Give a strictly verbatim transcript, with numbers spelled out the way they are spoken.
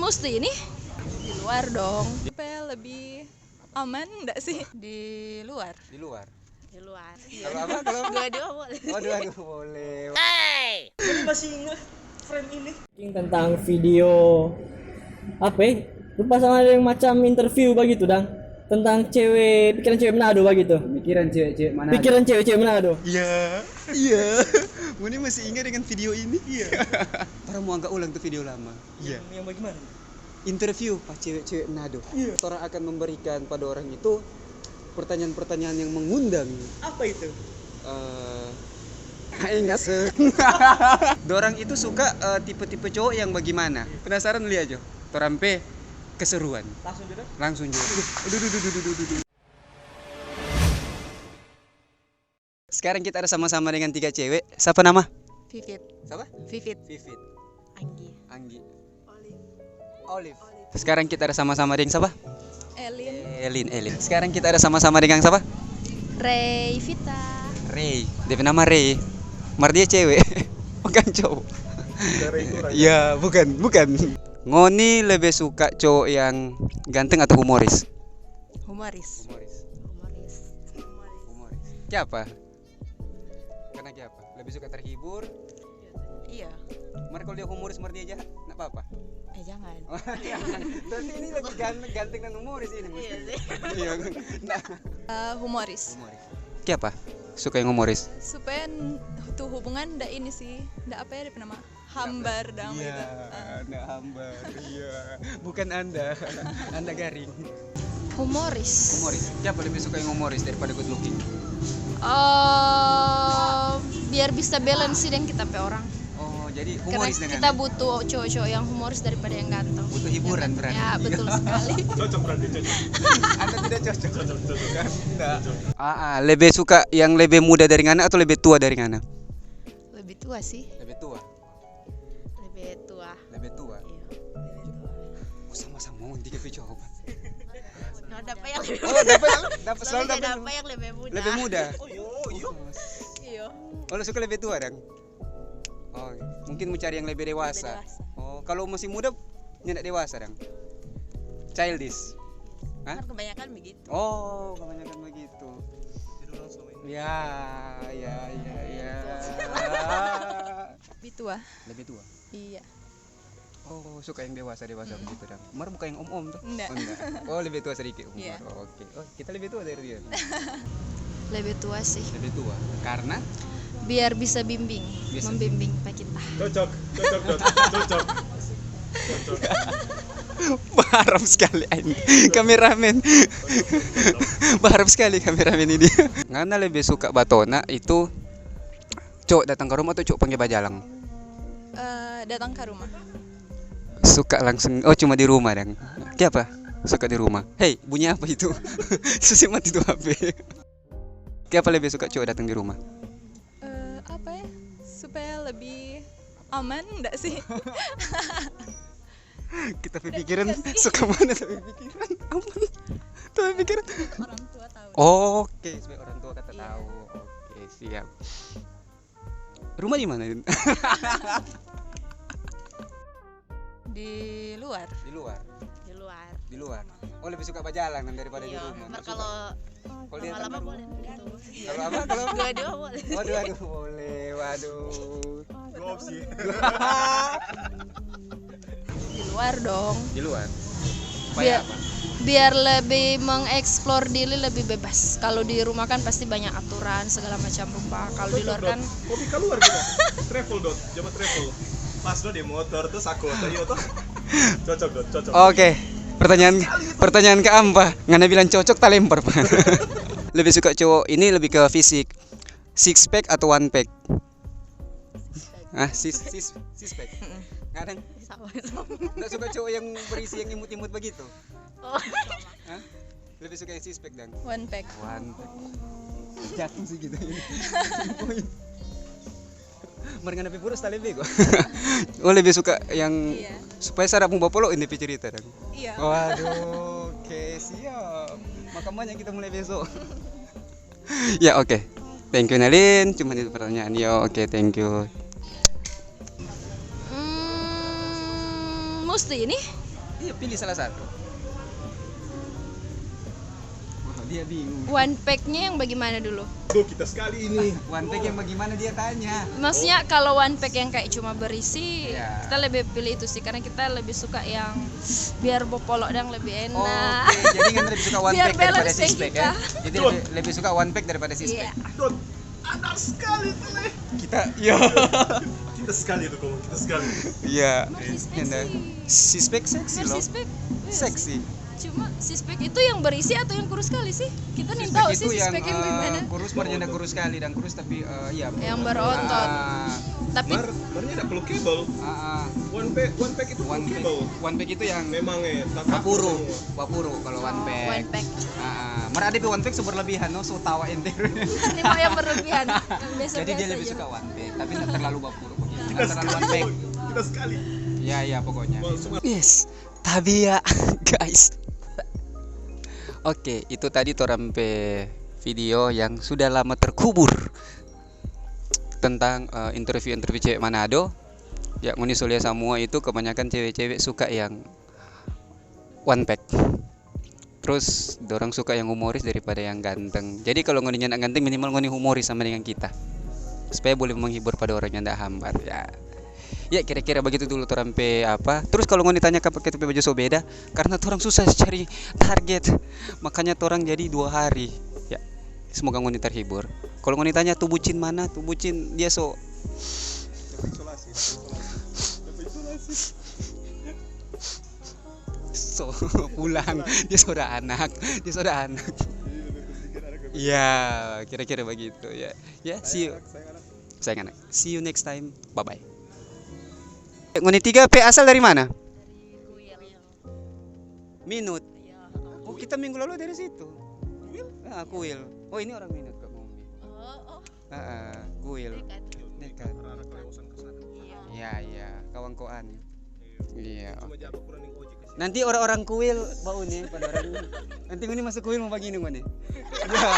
Musti ini? Di luar dong. Supaya lebih aman nggak sih? Di luar. Di luar. Di luar. Kalau apa? Kalau apa? Dua-dua boleh. Oh, dua-dua boleh. Jadi masih ingat frame ini? Tentang video apa, eh? Lupa, sama ada yang macam interview begitu, dang. Tentang cewek, pikiran cewek Manado begitu. Pikiran cewek-cewek Manado. Pikiran cewek-cewek Manado. Iya, iya. Ngoni masih ingat dengan video ini? Iya. Orang mau angkat ulang tuh video lama. Iya. Yang, yang bagaimana? Interview pa cewek-cewek Manado. Iya. Torang akan memberikan pada orang itu pertanyaan-pertanyaan yang mengundang. Apa itu? Eh, aing nggak se-, dorang itu suka, eh, tipe-tipe cowok yang bagaimana? Penasaran, lia jo. Torang pe keseruan. Langsung jo, dong? Langsung jo. Aduh, duh, duh, duh, duh, duh, duh. Sekarang kita ada sama-sama dengan tiga cewek. Sapa nama? Vivit. Sapa? Vivit. Vivit. Anggi. Anggi. Olive. Olive. Sekarang kita ada sama-sama dengan sapa? Elin. Elin, Elin. Sekarang kita ada sama-sama dengan sapa? Rey Vita. Rey. Dia pe nama Rey. Mar dia cewek. Bukan cowok. Rey itu orang. Ya, bukan, bukan. Ngoni lebe suka cowok yang ganteng atau humoris? Humoris. Humoris. Humoris. Humoris. Humoris. Kiapa? Karena kiapa? Lebih suka terhibur? Iya. Mar kalau dia humoris, mar dia jahat, nggak apa-apa? Eh, jangan. Berarti ini lebih ganteng, ganteng dan humoris ini mesti. Iya sih. Iya. Nah. Eh, humoris. Humoris. Kiapa? Suka yang humoris? Supaya n-, tu hubungan ndak ini sih, ndak apa ya, dia pe nama? Hambar dang. Iya, gitu. Ah. Ndak hambar, iya. Bukan Anda. Anda garing. Humoris. Humoris. Siapa lebih suka yang humoris daripada good looking? Eh, biar bisa balance sih deng kita pe orang. Oh, jadi humoris. Karena kita butuh cowok-cowok yang humoris daripada yang ganteng. Butuh hiburan berarti. Ya, betul sekali. Cocok berarti, cocok. Anda tidak cocok. Cocok, cocok. Kan? Nggak. Cocok. Ah, ah, lebih suka yang lebih muda dari ngana atau lebih tua dari ngana? Lebih tua sih. Lebih tua. Lebih tua. Lebih tua? Iya, lebih tua. Oh, sama-sama, ngoni tiga pe coba. No, dapa yang lebih muda. Oh, dapa yang, dapa selalu dapa yang lebih muda. Lebih muda? Oh, iya, iya. Iya. Oh, lo suka lebih tua, dang? Oh, mungkin mau cari yang lebih dewasa. Lebih dewasa. Oh, kalau masih muda, nyandak dewasa, dang? Childish? Hah? Kan kebanyakan begitu. Oh, kebanyakan begitu. Jadi orang selama ini. Ya, ya, ya, ya. Lebih tua. Lebih tua? Iya. Oh, suka yang dewasa-dewasa begitu dang. Mar bukan yang om-om tuh? Enggak. Oh, enggak. Oh, lebih tua sedikit umur. Iya. Oke. Oh, kita lebih tua dari dia. Lebih tua sih. Lebih tua. Karena? Biar bisa bimbing, membimbing pa kita. Cocok, cocok, Dot. Cocok. Cocok. Baharap skali aing. Kameramen. Baharap skali kameramen ini. Ngana lebih suka batona itu cowok datang ka rumah atau cowok pangge bajalang? Eh, datang ka rumah. Suka langsung, oh, cuma di rumah dang. Kiapa? Suka di rumah. Hei, bunyi apa itu? Susi mati tu H P. Kiapa lebih suka cowok datang di rumah? Eh, apa ya? Supaya lebih aman, ndak sih? Kita pe pikiran suka mana, tapi pikiran aman. Tapi pikiran orang tua tahu. Oke, supaya orang tua kata tahu. Oke, siap. Rumah di mana, Din? Di luar. Di luar? Di luar. Di luar. Oh, lebih suka bajalang daripada di rumah? Iya, mar kalau lama-lama boleh. Kalau apa? Kalau dua-dua boleh. Oh, dua-dua boleh. Waduh. Dua opsi. Di luar dong. Di luar. Biar lebih mengeksplor diri lebih bebas. Kalau di rumah kan pasti banyak aturan segala macam rupa. Kalau di luar kan. Hobi keluar gitu. Travel, Dot. Coba travel. Pas, Dot, di motor tuh, sako, toh, iyo, toh. Cocok, Dot, cocok. Oke. Pertanyaan, pertanyaan keempat. Ngana bilang cocok, talempar. Lebih suka cowok ini lebih ke fisik. Six pack atau one pack? Ah, sis, sis, sis pack. Kadang. Sama, sama. Nggak suka cowok yang berisi, yang imut-imut begitu? Oh. Hah? Lebih suka yang six pack dang? One pack. One pack. Jatuh sih gitu. Mar ngana pe purus talebe ko. Oh, lebih suka yang supaya sadap mo bapolo ini pe cerita dang. Iya. Waduh, oke, siap. Makan banyak, kita mulai besok. Ya, oke. Thank you, Nelin. Cuma itu pertanyaan. Yo, oke, thank you. Hmm, musti ini? Iya, pilih salah satu. Wah, dia bingung. One pack-nya yang bagaimana dulu? Tuh, kita sekali ini. One pack yang bagaimana, dia tanya? Maksudnya kalau one pack yang kayak cuma berisi, Iya. kita lebih pilih itu sih, karena kita lebih suka yang biar bopolo dang lebih enak. Oke, jadi kan lebih suka one Biar pack daripada balance six pack ya? kita. Jadi lebih, lebih suka one pack daripada six Iya. pack. Tuh, ada sekali tuh, nih. Kita, iya. Kita sekali tuh, kawan, kita sekali. Iya. Mar six pack Enak. sih. Six pack seksi Mar loh. six pack. Iya Seksi. Cuma six pack itu yang berisi atau yang kurus sekali sih? Kita nih Six tahu pack sih itu six yang pack yang eh, gimana. Kurus, mar nyanda kurus sekali dan kurus tapi eh, iya. Yang berotot. Ah, Tapi Mar, marnya ada pelukable. ah, ah. One pack, one pack itu One pack, pelukable. One pack itu yang Memang eh, tak bapuru, bapuru kalau one pack. One pack. Ah, ah. Mar ada pe one pack so berlebihan no, so tawa ente. Ini mau yang berlebihan. Yang biasa Jadi dia biasa lebih aja. Suka one pack, tapi nggak terlalu bapuru. Kita Nggak terlalu one pack. Kita sekali. Ya ya pokoknya. Mau semua Yes, tabia guys. Oke, itu tadi torang pe video yang sudah lama terkubur tentang eh, interview-interview cewek Manado. Ya, ngoni so lia samua itu kebanyakan cewek-cewek suka yang one pack. Terus dorang suka yang humoris daripada yang ganteng. Jadi kalau ngoni nyanda ganteng, minimal ngoni humoris sama dengan kita. Supaya boleh menghibur pa dorang nyanda hambar ya. Ya kira-kira begitu dulu torang pe apa. Terus kalau ngoni tanya kapa kita pe baju so beda, karena torang susah cari target. Makanya torang jadi dua hari. Ya. Semoga ngoni terhibur. Kalau ngoni tanya tu bucin mana, tu bucin dia so Isolasi, isolasi. Isolasi. so pulang. Dia so ada anak. Dia so ada anak. Jadi lebih penting kan ada kepentingan. Ya, kira-kira begitu ya. Ya, see you. Saya anak. Sayang anak. See you next time. Bye bye. Ngoni tiga pe asal dari mana? Minut. Oh, kita minggu lalu dari situ. Ah, Kuil. Oh, ini orang Minut kak Kombi. Ah, ah, Kuil. Nekat. Anak-anak lewat sana ke sana. Ya, ya, kawan koan. Iya. Iya. Cuma jago kurang yang ojek. Nanti orang-orang Kuil bau nih pada orang. Nanti ngoni masuk Kuil mau bagini ngoni. Ya.